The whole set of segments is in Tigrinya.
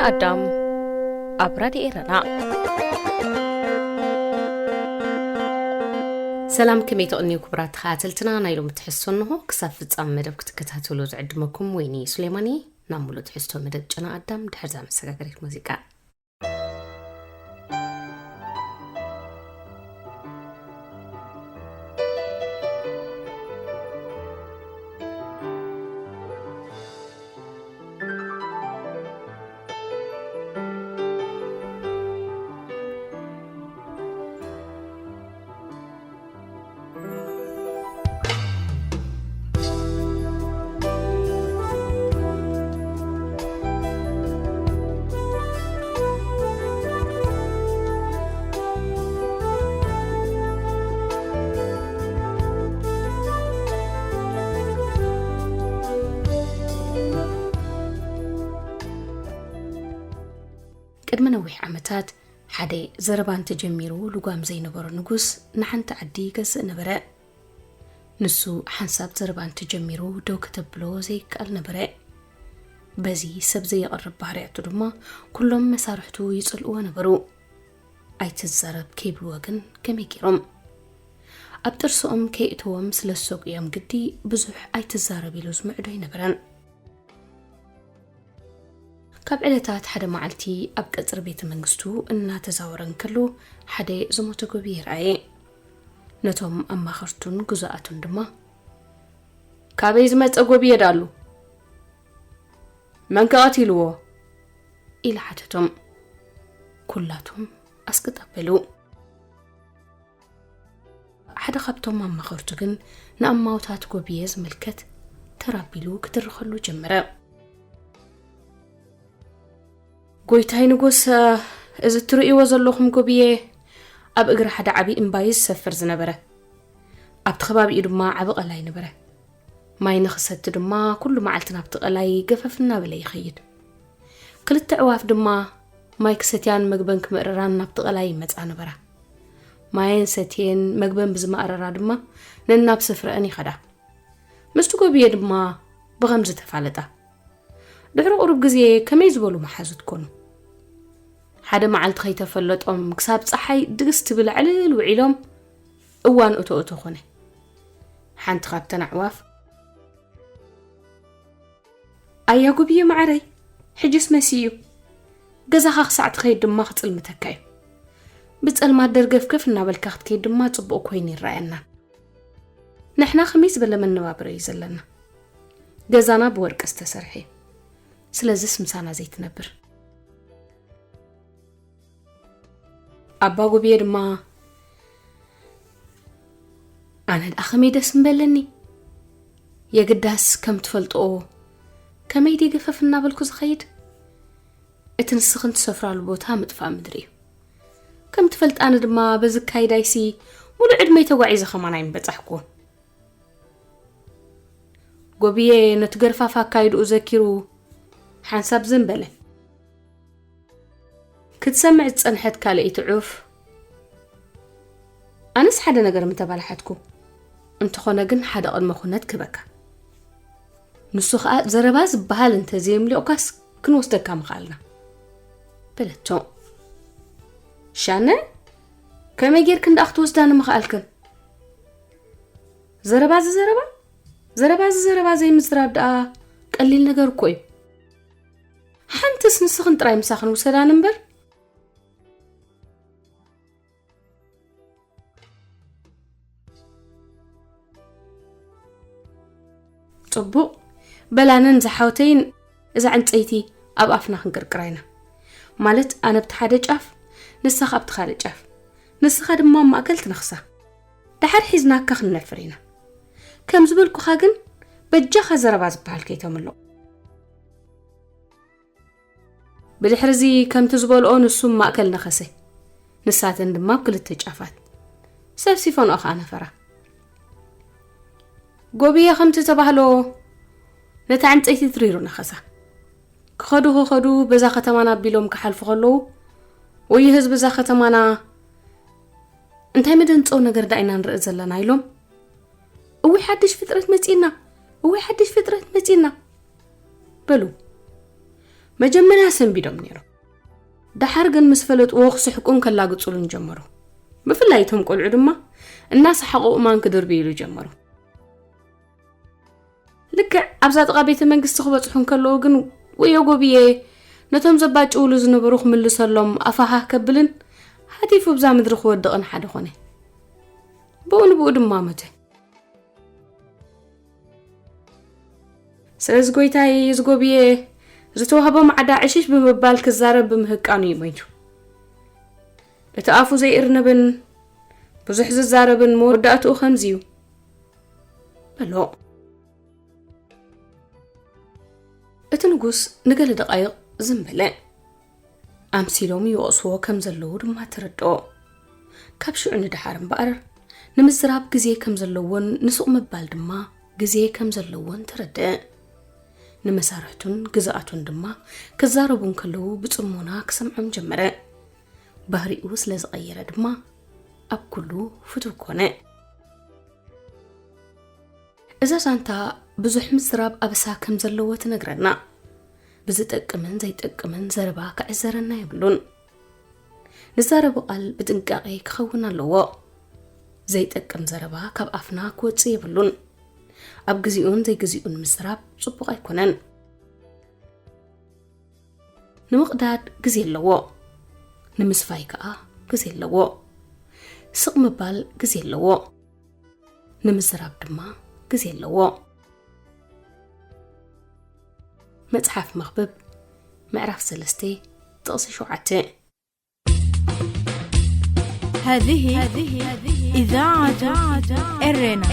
ኣዳም ኣብ ራድዮ ኤረና። ሰላም፣ ከመይ ትቕንዩ ክቡራት ተኸታተልትና? ናይ ሎሚ ትሕዝቶ እንሆ። ክሳብ ፍጻመ መደብ ክትከታተሉ ዝዕድመኩም ወይኒ ሱሌማን እየ። ናብ ሙሉእ ትሕዝቶ መደብ ጨና ኣዳም ድሕርዛ መሰጋገሪት ሙዚቃ። ቅድሚ ነዊሕ ዓመታት ሓደ ዘረባ እንተጀሚሩ ልጓም ዘይነበሮ ንጉስ ንሓንቲ ዓዲ ይገዝእ ነበረ። ንሱ ሓንሳብ ዘረባ እንተጀሚሩ ደው ከተብሎ ዘይከኣል ነበረ። በዚ ሰብ ዘየቕርብ ባህርያቱ ድማ ኩሎም መሳርሕቱ ይጸልእዎ ነበሩ። ኣይትዛረብ ከይብልዎ ግን ከመይ ገይሮም? ኣብ ጥርሶም ከየእተዎም ስለ ዝሰጉ እዮም ግዲ ብዙሕ ኣይትዛረብ ኢሉ ዝምዕዶ ኣይነበረን። ካብ ዕለታት ሓደ መዓልቲ ኣብ ቀጽሪ ቤተ መንግስቱ እናተዛወረ እንከሎ ሓደ ዝሞተ ጎብየ ረኣየ። ነቶም ኣማኸርቱን ግዙኣቱን ድማ፣ "ካበይ ዝመጸ ጎብየ ዳሉ? መን ከ ቀቲልዎ?" ኢሉ ሓተቶም። ኩላቶም ኣስቅጥ ኣበሉ። ሓደ ካብቶም ኣማኸርቱ ግን ንኣማውታት ጎብየ ዝምልከት ተራቢሉ ክድርኸሉ ጀመረ። "ጎይታይ ንጉስ፣ እዚ እትርእይዎ ዘለኹም ጎብየ ኣብ እግሪ ሓደ ዓቢ እምባ እዩ ዝሰፍር ዝነበረ። ኣብቲ ከባቢኡ ድማ ዓቢ ቀላይ ነበረ። ማይ ንኽሰቲ ድማ ኩሉ መዓልቲ ናብቲ ቀላይ ገፈፍ እናበለ ይኸይድ። ክልተ ኣዕዋፍ ድማ ማይ ክሰትያን መግበን ክምእርራን ናብቲ ቀላይ ይመጻ ነበራ። ማየን ሰትየን መግበን ብዝማእረራ ድማ ነናብ ስፍረአን ይኸዳ። ምስቲ ጎብየ ድማ ብኸምዚ ተፋለጣ። ድሕሪ ቁሩብ ግዜ ከመይ ዝበሉ መሓዙት ኮኑ። ሓደ መዓልቲ ከይተፈለጦም ክሳብ ጸሓይ ድግስ ትብል ዕልል ውዒሎም እዋን እቶ እቶ ኮነ። ሓንቲ ካብተን ኣዕዋፍ፣ ኣያ ጎብየ መዓረይ፣ ሕጅስ መሲ እዩ። ገዛኻ ክሳዕ ትኸይድ ድማ ክጽልምተካ እዩ። ብጸልማት ደርገፍገፍ እናበልካ ክትከይድ ድማ ጽቡቕ ኮይኑ ይረኣየና። ንሕና ከመይ ዝበለ መነባብሮ እዩ ዘለና? ገዛና ብወርቂ ዝተሰርሐ እዩ። ስለዚስ ምሳና ዘይትነብር?" ኣባ ጉብየ ድማ፣ "ኣነ ደኣ ከመይ ደስ ምበለኒ? የግዳስ ከም ትፈልጥኦ ከመይ ድየ ገፈፍ እናበልኩ ዝኸይድ? እቲ ንስኽን ትሰፍራሉ ቦታ ምጥፋእ ምድሪ እዩ። ከም ትፈልጣኒ ድማ በዚ ካይዳይሲ ሙሉእ ዕድመይ ተጓዒዘ ከማን ኣይምበጻሕኩዎን።" ጎብየ ነቲ ገርፋፍ ኣካይድኡ ዘኪሩ ሓንሳብ ዝም በለ። ክትሰምዕ ዝጸንሐት ካልኣይቲ ዑፍ፣ ኣነስ ሓደ ነገር ምተባላሓትኩ፣ እንተኾነ ግን ሓደ ቅድመ ኩነት ክህበካ። ንሱ ኸኣ ዘረባ ዝበሃል እንተዘየምሊቑካስ ክንወስደካ ምኸኣልና፣ በለቶ። ሻነ፣ ከመይ ጌርክን ደኣ ክትወስዳኒ ምኸኣልክን? ዘረባ ዝዘረባ፣ ዘረባ ዝዘረባ ዘይምዝራብ ደኣ ቀሊል ነገር እኮ እዩ። ሓንትስ ንስኽን ጥራይ ምሳኽን ውሰዳኒ እምበር። ጽቡቕ፣ በላነን ዝሓወተይን እዛ ዕንጸይቲ ኣብ ኣፍና ክንቅርቅራ ኢና። ማለት ኣነ ኣብቲ ሓደ ጫፍ፣ ንሳ ካብቲ ካልእ ጫፍ፣ ንስኻ ድማ ኣብ ማእከል ትነኽሳ። ደሓር ሒዝናካ ክንነፍር ኢና። ከም ዝበልኩኻ ግን በጃኻ ዘረባ ዝበሃል ከይተምልቕ። ብድሕርዚ ከምቲ ዝበልኦ ንሱ ማእከል ነኸሰ። ንሳተን ድማ ኣብ ክልተ ጫፋት። ሰብሲፈንኦ ኸኣ ነፈራ። ጎብየ ከምቲ ተባህሎ ነታ ዕንጸይቲ ትሪሩ ነኸሳ። ክኸዱ ክኸዱ በዛ ከተማና ኣቢሎም ክሓልፉ ከለዉ፣ "ወይ ህዝቢ እዛ ከተማና፣ እንታይ መደንጸው ነገር ደኣ ኢና ንርኢ ዘለና?" ኢሎም፣ "እውይ ሓድሽ ፍጥረት መጺእና፣ እውይ ሓድሽ ፍጥረት መጺእና" በሉ። መጀመርያ ሰንቢዶም ነይሮም። ደሓር ግን ምስ ፈለጥዎ ክስሕቁን ከላግጹሉን ጀመሩ። ብፍላይ እቶም ቆልዑ ድማ እናሰሓቑ እማን ክድርብይሉ ጀመሩ። ልክዕ ኣብዛ ጥቓ ቤተ መንግስቲ ክበጽሑ እንከለዉ ግን፣ ወዮ ጎብየ፣ ነቶም ዘባጭውሉ ዝነበሩ ክምልሰሎም ኣፋሃህ ከብልን ሃቲፉ ብዛ ምድሪ ክወድቕን ሓደ ኾነ። ብኡ ንብኡ ድማ ሞተ። ስለዚ ጎይታይ፣ እዚ ጎብየ ዝተዋህቦ ማዕዳ ዕሽሽ ብምባል ክዛረብ ብምህቃኑ እዩ ሞይቱ። እቲ ኣፉ ዘይእርነብን ብዙሕ ዝዛረብን መወዳእትኡ ከምዚ እዩ፣ በሎ። እቲ ንጉስ ንገለ ደቓይቕ ዝም በለ። ኣምሲሎም ይወቕስዎ ከም ዘለዉ ድማ ተረድኦ። ካብ ሽዑ ንደሓር እምበኣር፣ ንምዝራብ ግዜ ከም ዘለዎን ንሱቕ ምባል ድማ ግዜ ከም ዘለዎን ተረድአ። ንመሳርሕቱን ግዝኣቱን ድማ ክዛረቡ እንከለዉ ብጽሞና ክሰምዖም ጀመረ። ባህሪኡ ስለ ዝቐየረ ድማ ኣብ ኩሉ ፍቱው ኮነ። እዛ ዛንታ ብዙሕ ምዝራብ ኣበሳ ከም ዘለዎ ትነግረና። ብዝጠቅምን ዘይጠቅምን ዘረባ ክዕዘረና የብሉን። ንዛረቦ ቃል ብጥንቃቄ ክኸውን ኣለዎ። ዘይጠቅም ዘረባ ካብ ኣፍና ክወጽእ የብሉን። ኣብ ግዜኡን ዘይግዜኡን ምዝራብ ጽቡቕ ኣይኮነን። ንምቕዳድ ግዜ ኣለዎ። ንምስፋይ ከኣ ግዜ ኣለዎ። ስቕ ምባል ግዜ ኣለዎ። ንምዝራብ ድማ ግዜ ኣለዎ። መጽሓፍ መኽብብ፣ ምዕራፍ ሰለስተ፣ ጥቕሲ ሸውዓተ። هذه إذاعة إرينا.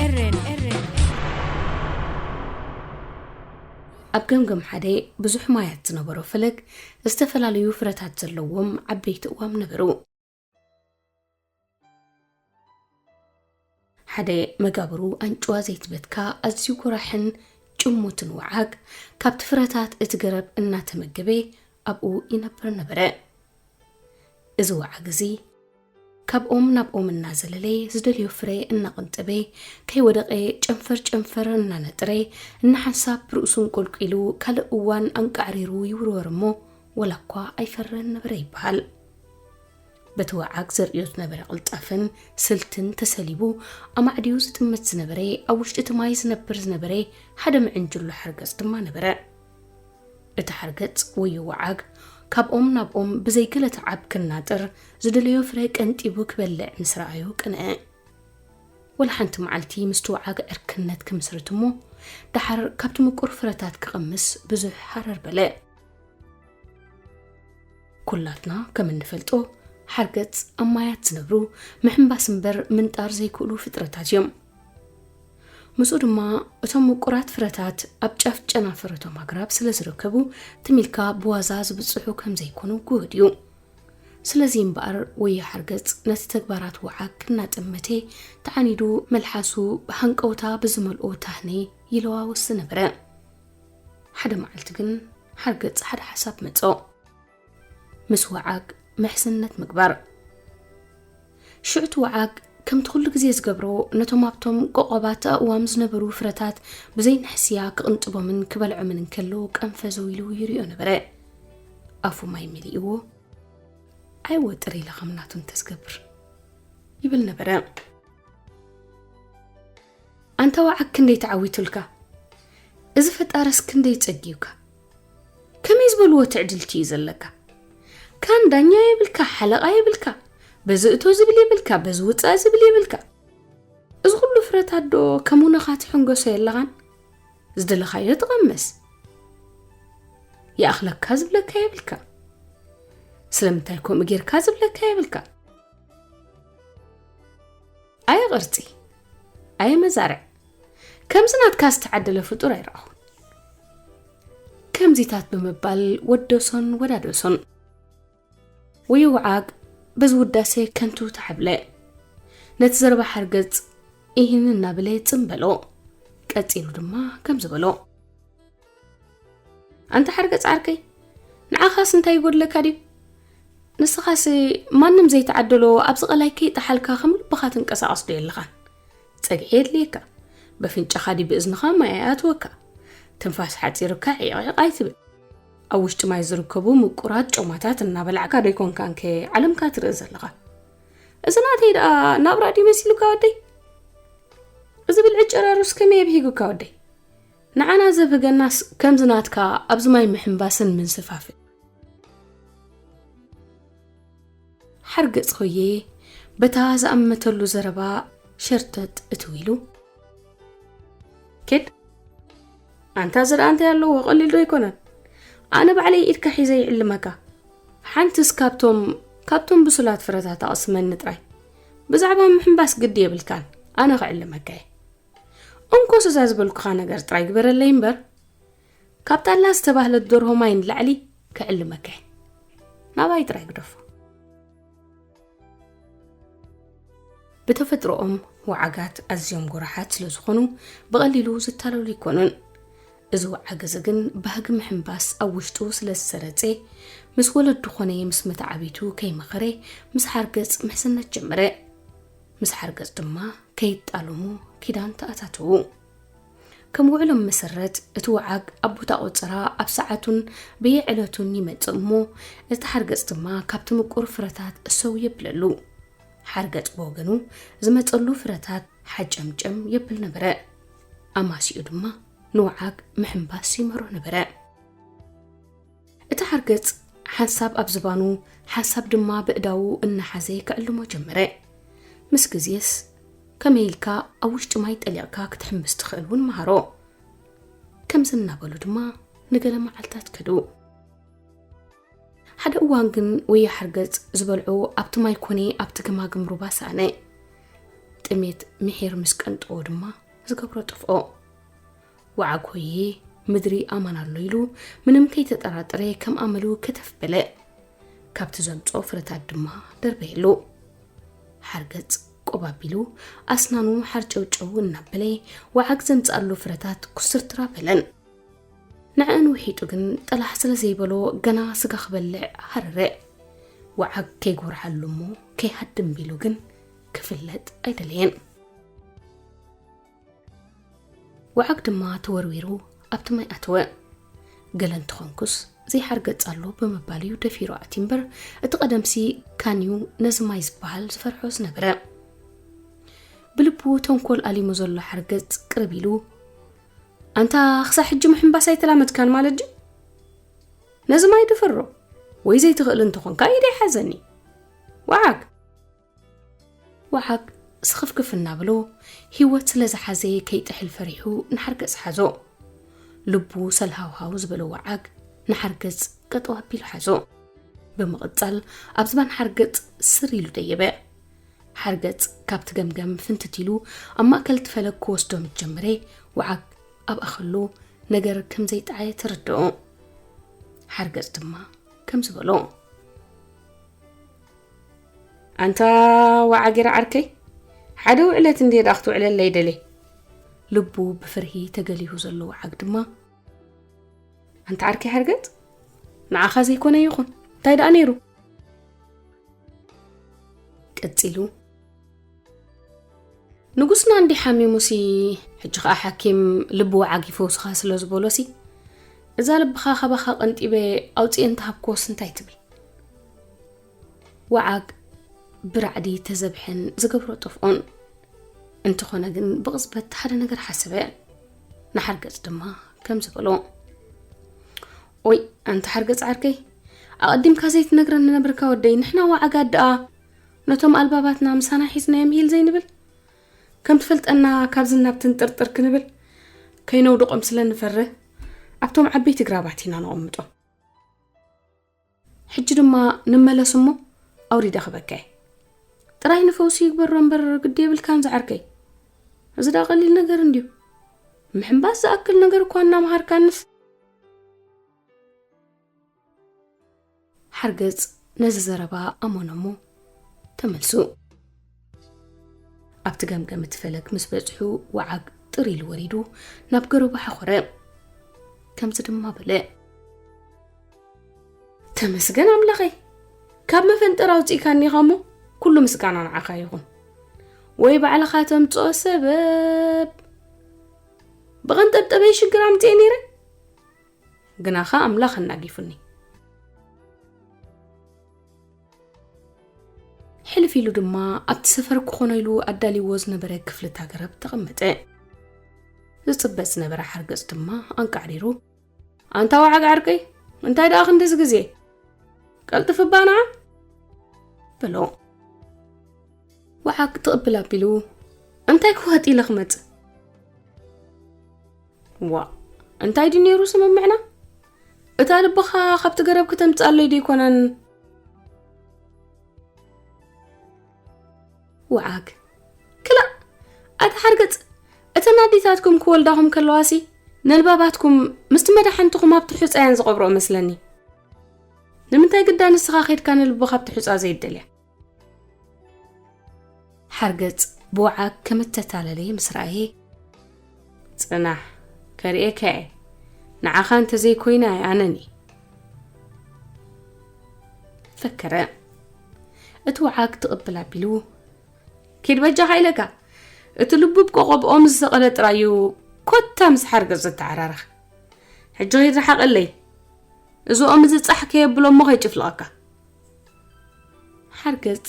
ኣብ ገምገም ሓደ ብዙሕ ማያት ዝነበሮ ፈለግ፣ ዝተፈላለዩ ፍረታት ዘለዎም ዓበይቲ እዋም ነበሩ። ሓደ መጋብሩ ኣንጭዋ ዘይትበትካ ኣዝዩ ጎራሕን ጭሙትን ወዓግ፣ ካብቲ ፍረታት እቲ ገረብ እናተመገበ ኣብኡ ይነብር ነበረ። እዚ ወዓግ እዚ ካብ ኦም ናብ ኦም እናዘለለ፣ ዝደልዮ ፍረ እናቐንጠበ፣ ከይወደቐ ጨንፈር ጨንፈር እናነጠረ፣ እናሓንሳብ ርእሱ እንቆልቂሉ፣ ካልእ እዋን ኣንቃዕሪሩ ይውርወር እሞ፣ ወላ እኳ ኣይፈረን ነበረ ይበሃል። በቲ ወዓግ ዘርእዮ ዝነበረ ቅልጣፈን ስልትን ተሰሊቡ፣ ኣማዕድዩ ዝጥምት ዝነበረ፣ ኣብ ውሽጢ እቲ ማይ ዝነብር ዝነበረ ሓደ ምዕንጅሎ ሓርገጽ ድማ ነበረ። እቲ ሓርገጽ ወዮ ወዓግ፣ ካብ ኦም ናብ ኦም ብዘይ ገለ ተዓብ ክናጥር፣ ዝደለዮ ፍረ ቀንጢቡ ክበልዕ ምስ ረኣዮ ቀንአ። ወላ ሓንቲ መዓልቲ ምስቲ ወዓግ ዕርክነት ክምስርት እሞ፣ ደሓር ካብቲ ምቁር ፍረታት ክቐምስ ብዙሕ ሃረር በለ። ኩላትና ከም እንፈልጦ፣ ሓርገጽ ኣብ ማያት ዝነብሩ፣ ምሕንባስ እምበር ምንጣር ዘይክእሉ ፍጥረታት እዮም። ምስኡ ድማ፣ እቶም ምቁራት ፍረታት ኣብ ጫፍ ጨናፍር እቶም ኣግራብ ስለ ዝርከቡ፣ ትም ኢልካ ብዋዛ ዝብጽሑ ከም ዘይኮኑ ግሁድ እዩ። ስለዚ እምበኣር፣ ወዮ ሓርገጽ ነቲ ተግባራት ወዓግ እናጠመተ፣ ተዓኒዱ፣ መልሓሱ ብሃንቀውታ ብዝመልኦ ታህነ ይለዋወስ ዝነበረ። ሓደ መዓልቲ ግን፣ ሓርገጽ ሓደ ሓሳብ መጾ። ምስ ወዓግ ምሕስነት ምግባር። ሽዑ እቲ ወዓግ ከምቲ ኩሉ ግዜ ዝገብሮ፣ ነቶም ኣብቶም ቆቖባት ኣእዋም ዝነበሩ ፍረታት ብዘይ ንሕስያ ክቕንጥቦምን ክበልዖምን እንከሎ ቀንፈዘው ኢሉ ይሪኦ ነበረ። ኣፉ ማይ መሊእዎ፣ "ኣይወጥር ኢለ ከም ናቱ እንተዝገብር" ይብል ነበረ። ኣንታ ወዓግ ክንደይ ተዓዊቱልካ! እዚ ፈጣርስ ክንደይ ጸጊብካ! ከመይ ዝበልዎ ትዕድልቲ እዩ ዘለካ! ካን ዳኛ የብልካ፣ ሓለቓ የብልካ፣ በዚ እቶ ዝብል የብልካ፣ በዚ ውጻእ ዝብል የብልካ። እዚ ኩሉ ፍረታት ዶ ከም ውነኻ ትሕንገሶ የለኻን? ዝደለኻዮ ትቐምስ። ይኣኽለካ ዝብለካ የብልካ። ስለምንታይ ከምኡ ጌርካ ዝብለካ የብልካ። ኣየ ቅርጺ፣ ኣየ መዛርዕ፣ ከምዚ ናትካ ዝተዓደለ ፍጡር ኣይረኣኹን። ከምዚታት ብምባል ወደሶን ወዳደሶን። ወዮ ወዓግ በዚ ውዳሴ ከንቱ ተሓብለ። ነቲ ዘረባ ሓርገጽ ኢሂን እናበለ ጽም በሎ። ቀጺሉ ድማ ከምዚ በሎ። ኣንታ ሓርገጽ ዓርከይ፣ ንዓኻስ እንታይ ይጎድለካ ድዩ? ንስኻስ ማንም ዘይተዓደሎ ኣብዚ ቀላይ ከይጠሓልካ ከም ልብኻ ትንቀሳቐስ ዶ የለኻን? ጸግዒ የድልየካ። በፍንጫኻ ድዩ ብእዝንኻ ማይ ኣይኣትወካ። ትንፋስ ሓጺሩካ ዒቕዒቕ ኣይትብል። ኣብ ውሽጢ ማይ ዝርከቡ ምቁራት ጮማታት እናበላዕካ ዶ ይኮንካንከ ዓለምካ ትርኢ ዘለኻ? እዚ ናተይ ደኣ ናብራ ድዩ መሲሉካ ወደይ? እዚ ብልዒ ጨራሩስ ከመይ የብሂጉካ ወደይ? ንዓና ዘብህገናስ ከምዚ ናትካ ኣብዚ ማይ ምሕምባስን ምንስፋፍን። ሓርገጽ ኾየ በታ ዝኣመተሉ ዘረባ ሸርተት እትው ኢሉ፣ ኬድ ኣንታ እዚ ደኣ እንታይ ኣለዎ? ቀሊል ዶ ኣይኮነን? ኣነ ባዕለይ ኢድካ ሒዘ ይዕልመካ። ሓንትስ ካብቶም ካብቶም ብሱላት ፍረታት ኣቕስመኒ ጥራይ። ብዛዕባ ምሕምባስ ግዲ የብልካን፣ ኣነ ክዕልመካ እየ። እንኮስ እዛ ዝበልኩኻ ነገር ጥራይ ግበረለይ እምበር፣ ካብ ጣላ ዝተባህለት ደርሆ ማይ ንላዕሊ ክዕልመካ እየ። ናባይ ጥራይ ግደፎ። ብተፈጥሮኦም ወዓጋት ኣዝዮም ጎራሓት ስለ ዝኾኑ ብቐሊሉ ዝታለሉ ኣይኮኑን። እዚ ወዓግ እዚ ግን ባህጊ ምሕምባስ ኣብ ውሽጡ ስለ ዝሰረጸ፣ ምስ ወለዱ ኾነ ምስ መተዓቢቱ ከይመኸረ ምስ ሓርገጽ ምሕዝነት ጀመረ። ምስ ሓርገጽ ድማ ከይጣለሙ ኪዳን ተኣታተዉ። ከም ውዕሎም መሰረት እቲ ወዓግ ኣብ ቦታ ቆጸራ ኣብ ሰዓቱን በየዕለቱን ይመጽእ እሞ፣ እቲ ሓርገጽ ድማ ካብቲ ምቁር ፍረታት እሰው የብለሉ። ሓርገጽ ብወገኑ ዝመጸሉ ፍረታት ሓጨምጨም የብል ነበረ። ኣማሲኡ ድማ ንወዓግ ምሕምባስ ይመሮ ነበረ። እቲ ሓርገጽ ሓንሳብ ኣብ ዝባኑ ሓንሳብ ድማ ብእዳዉ እናሓዘ ክዕልሞ ጀመረ። ምስ ግዜስ ከመይ ኢልካ ኣብ ውሽጢ ማይ ጠሊቕካ ክትሕምብስ ትኽእል እውን መሃሮ። ከምዚ እናበሉ ድማ ንገለ መዓልታት ከዱ። ሓደ እዋን ግን ወየ ሓርገጽ ዝበልዖ ኣብቲ ማይ ኮነ ኣብቲ ገማግም ሩባ ሰኣነ። ጥሜት ምሒር ምስ ቀንጠዎ ድማ ዝገብሮ ጠፍኦ። ወዓግ ሆየ ምድሪ ኣማን ኣሎ ኢሉ ምንም ከይተጠራጠረ ከም ኣመሉ ከተፍ በለ። ካብቲ ዘምጽኦ ፍረታት ድማ ደርበየሉ። ሓርገጽ ቆብ ኣቢሉ ኣስናኑ ሓርጨውጨው እናበለ ወዓግ ዘምጽኣሉ ፍረታት ኩስርትራ በለን። ንዕእን ውሒጡ ግን ጠላሕ ስለ ዘይበሎ ገና ስጋ ክበልዕ ሃረረ። ወዓግ ከይጎርሓሉ እሞ ከይሃድም ቢሉ ግን ክፍለጥ ኣይደለየን። ወዓግ ድማ ተወርዊሩ ኣብቲ ማይ ኣተወ። ገለ እንተኾንኩስ ዘይሓርገጽ ኣሎ ብምባል እዩ ደፊሩ ኣትዩ እምበር፣ እቲ ቀደምሲ ካንዩ ነዚ ማይ ዝበሃል ዝፈርሖ ዝነበረ። ብልቡ ተንኮል ኣሊሙ ዘሎ ሓርገጽ ቅርብ ኢሉ፣ ኣንታ ክሳብ ሕጂ ምሕምባስ ኣይተላመድካን ማለት ድዩ? ነዚ ማይ ድፈሮ ወይ ዘይትኽእል እንተኾንካ ኢደይ ሓዘኒ። ወዓግ! ወዓግ ስኽፍክፍ እናበሎ ህይወት ስለ ዝሓዘ ከይጥሕል ፈሪሑ ንሓርገጽ ሓዞ። ልቡ ሰልሃውሃው ዝበሎ ወዓግ ንሓርገጽ ቀጠው ኣቢሉ ሓዞ። ብምቕጻል ኣብ ዝባን ሓርገጽ ስር ኢሉ ደየበ። ሓርገጽ ካብቲ ገምገም ፍንትት ኢሉ ኣብ ማእከል እቲ ፈለግ ክወስዶ ምስ ጀመረ፣ ወዓግ ኣብኣ ከሎ ነገር ከም ዘይጠዓየ ተረድኦ። ሓርገጽ ድማ ከምዚ በሎ። ኣንታ ወዓጊራ ዓርከይ፣ ሓደ ውዕለት እንድየ ደኣ ክትውዕለለይ ደልየ። ልቡ ብፍርሂ ተገሊሁ ዘሎ ወዓግ ድማ፣ ኣንታ ዓርከይ ሓርገጽ፣ ንዓኻ ዘይኮነ ይኹን፣ እንታይ ደኣ ነይሩ? ቀጺሉ፣ ንጉስና እንዲ ሓሚሙሲ፣ ሕጂ ኸኣ ሓኪም ልቢ ወዓግ ይፈውስኻ ስለ ዝበሎሲ፣ እዛ ልብኻ ካባኻ ቀንጢበ ኣውጽኤ እንተሃብክዎስ እንታይ ትብል? ወዓግ ብራዕዲ ተዘብሐን ዝገብሮ ጠፍኦን። እንተኾነ ግን ብቕጽበት ሓደ ነገር ሓሰበ። ንሓርገጽ ድማ ከምዚ በሎ። ኦይ፣ ኣንታ ሓርገጽ ዓርከይ፣ ኣቐዲምካ ዘይትነግረኒ ነበርካ ወደይ፣ ንሕና ወዓጋት ደኣ ነቶም ኣልባባትና ምሳና ሒዝናዮም ሂል ዘይንብል? ከም ትፈልጠና ካብዚ ናብቲ ንጥርጥር ክንብል ከይነውድቖም ስለ ንፈርህ ኣብቶም ዓበይቲ ግራባት ኢና ነቐምጦም። ሕጂ ድማ ንመለስ እሞ ኣውሪደ ክበከ። ጥራይ ንፈውሲ ይግበሮ እምበር ግዲ የብልካን ዝዓርከይ። እዚ ደኣ ቀሊል ነገር እንድዩ። ምሕምባስ ዝኣክል ነገር እኳ እናምሃርካንስ። ሓርገጽ ነዚ ዘረባ ኣመኖ እሞ ተመልሱ። ኣብቲ ገምገም እቲ ፈለግ ምስ በጽሑ ወዓግ ጥር ኢሉ ወሪዱ ናብ ገረቡ ሓኾረ። ከምዚ ድማ በለ። ተመስገን ኣምላኸይ፣ ካብ መፈንጠር ኣውጺእካኒ ኢኻ እሞ ኩሉ ምስጋና ንዓኻ ይኹን። ወይ ባዕልኻ ተምጽኦ ሰበብ። ብቐንጠብጠበይ ሽግር ኣምጽኤ ነይረ? ግናኸ ኣምላኽ ኣናጊፉኒ። ሕልፍ ኢሉ ድማ ኣብቲ ሰፈር ክኾኖ ኢሉ ኣዳልይዎ ዝነበረ ክፍልታ ገረብ ተቐመጠ። ዝጽበ ዝነበረ ሓርገጽ ድማ ኣንቃዕሪሩ፣ ኣንታ ዋዓግ ዓርከይ፣ እንታይ ደኣ ክንድዚ ግዜ? ቀልጥፍ እባ ንዓ፣ በሎ። ዋዓግ ትቕብል ኣቢሉ፣ እንታይ ክዋጥ ኢለ ክመጽእ? ዋ፣ እንታይ ድዩ ነይሩ ስምምዕና? እታ ልብኻ ካብቲ ገረብ ክተምጽኣለይ ዶ ይኮነን? ወዓግ፣ ክላእ፣ ኣታ ሓርገጽ፣ እተን ኣዴታትኩም ክወልዳኹም ከለዋሲ፣ ነልባባትኩም ምስቲ መዳሕንትኹም ኣብቲ ሑጻ እየን ዝቐብርኦ መስለኒ። ንምንታይ ግዳ ንስኻ ኸይድካ ንልብኻ ኣብቲ ሑጻ ዘይደልያ? ሓርገጽ ብወዓግ ከም እተታለለየ ምስ ረኣየ፣ ጽናሕ፣ ከርእየካ እየ፣ ንዓኻ እንተዘይኮይነ ኣይኣነን እየ። ፈከረ። እቲ ወዓግ ትቕብል ኣቢሉ፣ ኪድ በጃኻ ኢለካ፣ እቲ ልቡ ብቆቖብ ኦም ዝተቐለ ጥራዩ ኮታ ምስ ሓርገጽ ዝተዓራረኽ። ሕጂ ኺድ ርሓቐለይ፣ እዚ ኦም እዚ ጻሕ ከየብሎ እሞ ከይጭፍልቐካ። ሓርገጽ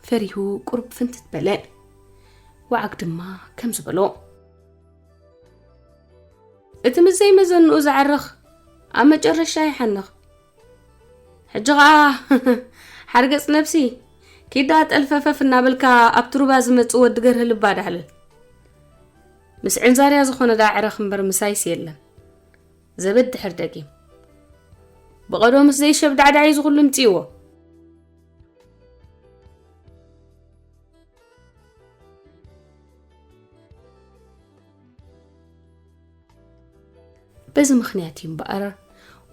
ፈሪሁ ቁሩብ ፍንትት በለ። ወዓግ ድማ ከምዚ በሎ፣ እቲ ምስ ዘይመዘንኡ ዝዓርኽ ኣብ መጨረሻ ይሓንኽ። ሕጂ ኸኣ ሓርገጽ ነብሲ፣ ኪዳ ጠልፈፈፍ እናበልካ ኣብቲ ሩባ ዝመጽእ ወዲ ገርህ ልባ ዳህልል። ምስ ዕንዛርያ ዝኾነ ደኣ ዕረኽ እምበር ምሳይስ የለን። ዘበት ድሕር ደጊም። ብቐደሙስ ዘይሸብ ዳዕዳዕ እዩ ዝኹሉ ምጽእዎ። በዚ ምኽንያት እዩ እምበኣር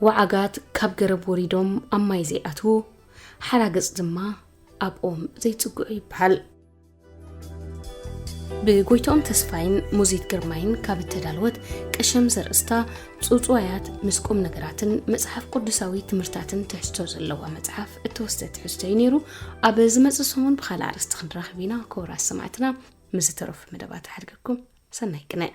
ወዓጋት ካብ ገረብ ወሪዶም ኣብ ማይ ዘይኣትዉ፣ ሓራገጽ ድማ ኣብ ኦም ዘይጽግዑ ይበሃል። ብጎይትኦም ተስፋይን ሙዚት ግርማይን ካብ እተዳለወት ቀሸም ዘርእስታ ጽውጽዋያት ምስ ቁም ነገራትን መጽሓፍ ቅዱሳዊ ትምህርታትን ትሕዝቶ ዘለዋ መጽሓፍ እተወስደ ትሕዝቶ እዩ ነይሩ። ኣብ ዝመጽእ ሰሙን ብኻልእ ኣርእስቲ ክንራኸብ ኢና። ክቡራት ሰማዕትና፣ ምስ ዝተረፉ መደባት ኣሕድገኩም። ሰናይ ቅነ።